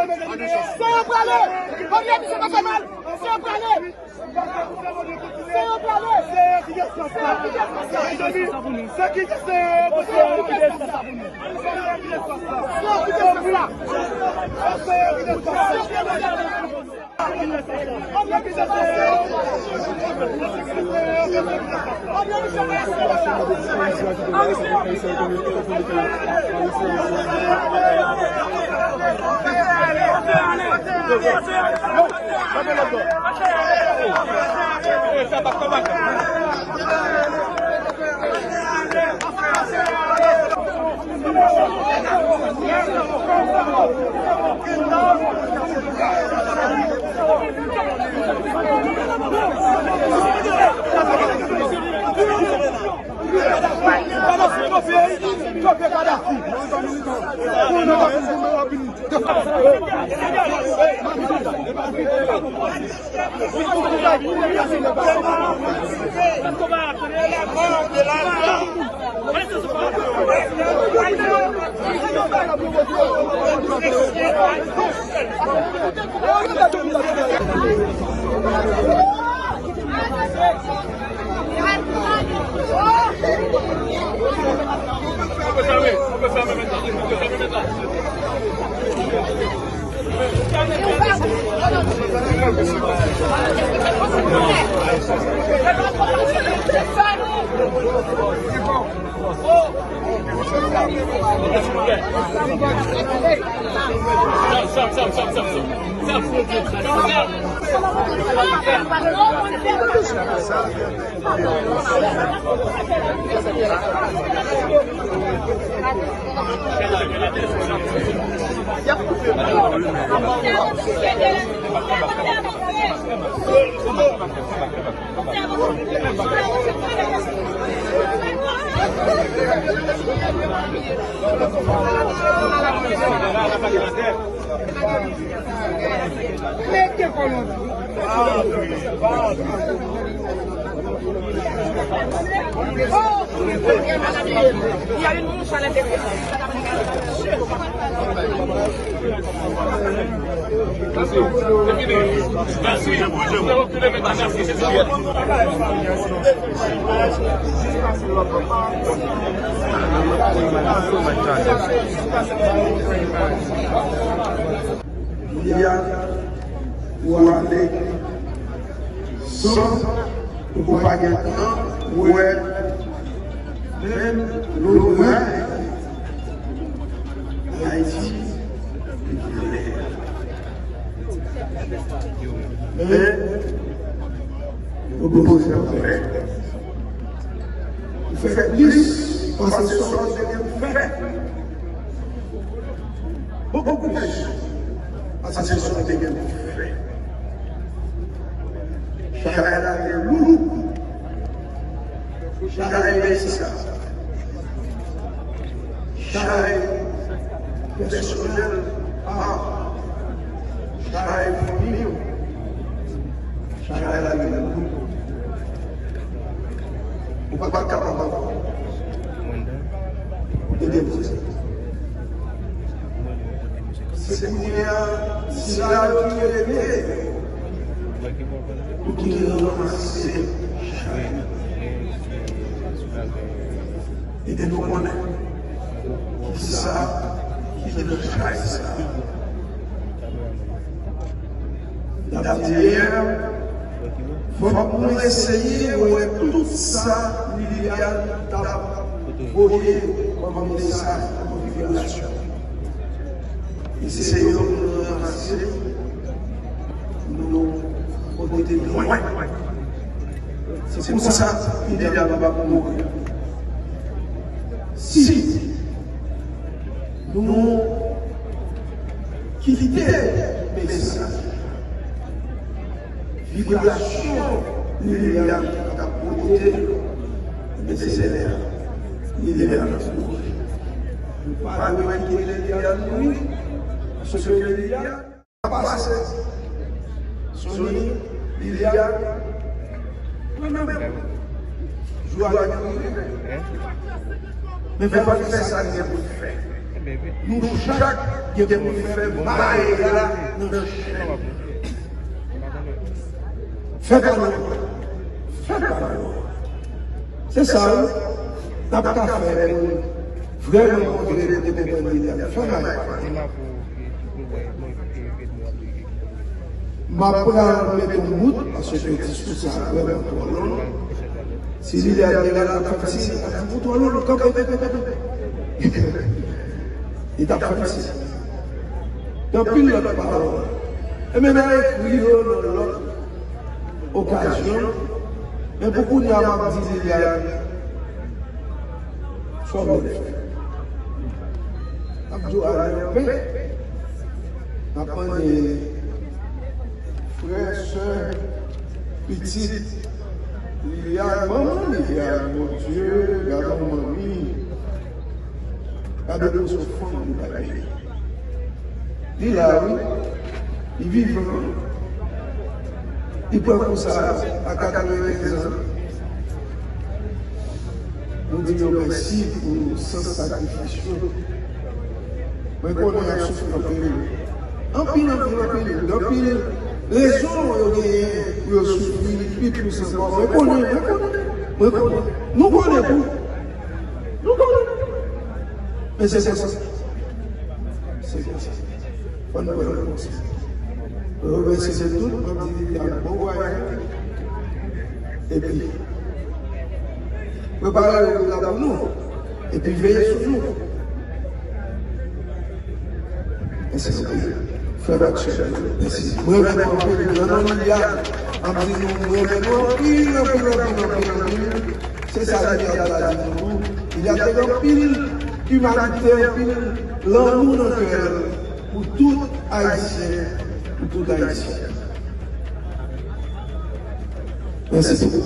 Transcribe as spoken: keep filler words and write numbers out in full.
Seyè prale! Kòm misye pa fè mal! Seyè prale! Seyè prale! Seyè ki dèspwa sa! Mezanmi, se ki Seyè ki dèspwa sa pou nou? Seyè ki dèspwa sa! Seyè ki dèspwa sa! Seyè ki dèspwa sa! Li a pou ale san ou pa gen tan wè menm loray Ayiti. Men, yo pwopoze anpè. Ou fè plis pase sa w te gen pou fè. Bokou plis pase sa w te gen pou fè. Chay la te lou. Chay Meyis la. Chay pèsonèl pa w. Chay fanmi w. Chay la te lou. Ou pa t kapab ankò. Ou te poze. Se kounye a, sila yo ki rete, pou ki ranmase chay. Ede nou konnen kisa ki te nan chay sa. Dayè, fòk nou eseye wè tout sa Liliane t ap voye kòm mesaj, kòm revelasyon. Eseye pou nou ranmase, nou pote lwen. Se pou sa Liliane p ap mouri. Si nou kite mesaj, vibrasyon Liliane t ap pote, ebyen se lè a Liliane ap mouri. Nou pa dwe kite Liliane mouri, paske Liliane pase. Sony, Liliane, mwen menm, jou a gen pou rive. Men fòk nou fè sa n gen pou n fè. Nou chak gen pou n fè maye la nan chenn. Fè pa nou. Fè pa nou. Se sa wi. N ap ka fè pou n vrèman montre nou te konprann Liliane. Fè maye pa nou. M ap pral mete yon bout, paske diskou sa a vrèman twò long. Si Liliane gen la, l ap fè m siy, l ap di, "Ou twò long, kanpe, kanpe, kanpe." Li t ap fè m siy. Gen anpil lòt pawòl. E men, n a ekri yo nan lòt okazyon. Men pou kounye a, m ap di Liliane, sa w vle fè? N ap di w ale anpè. N ap mande frè, sè, pitit Liliane, manman Liliane, Bondye, gade yon manmi. Gade pou son fanm li bay peyi. Li la, wi. Li vivan. Li pran kou sa a katrevenkenz an. Nou di yo mèsi pou san sakrifis yo. Mwen konnen y ap soufri anpil. Anpil, anpil, anpil. Gen anpil rezon yo genyen pou yo soufri pi plis ankò. Mwen konnen, mwen konnen. Mwen konnen. Nou konnen tou. Nou konnen. Men se konsa. Se konsa. Fò n pran l konsa. Mwen remèsye nou tout, mwen di Liliane bon vwayaj. Epi, prepare yo la pou nou. Epi, veye sou nou. Mèsi anpil. Frè Mathieu, mèsi. Mwen renmen nou anpil. Nan non Liliane, m ap di nou, mwen renmen nou anpil, anpil, anpil, anpil, anpil. Se sa Liliane ta di nou tou. Liliane te gen anpil imanite, anpil lanmou nan kè l pou tout Ayisyen, pou tout Ayisyen. Mèsi pou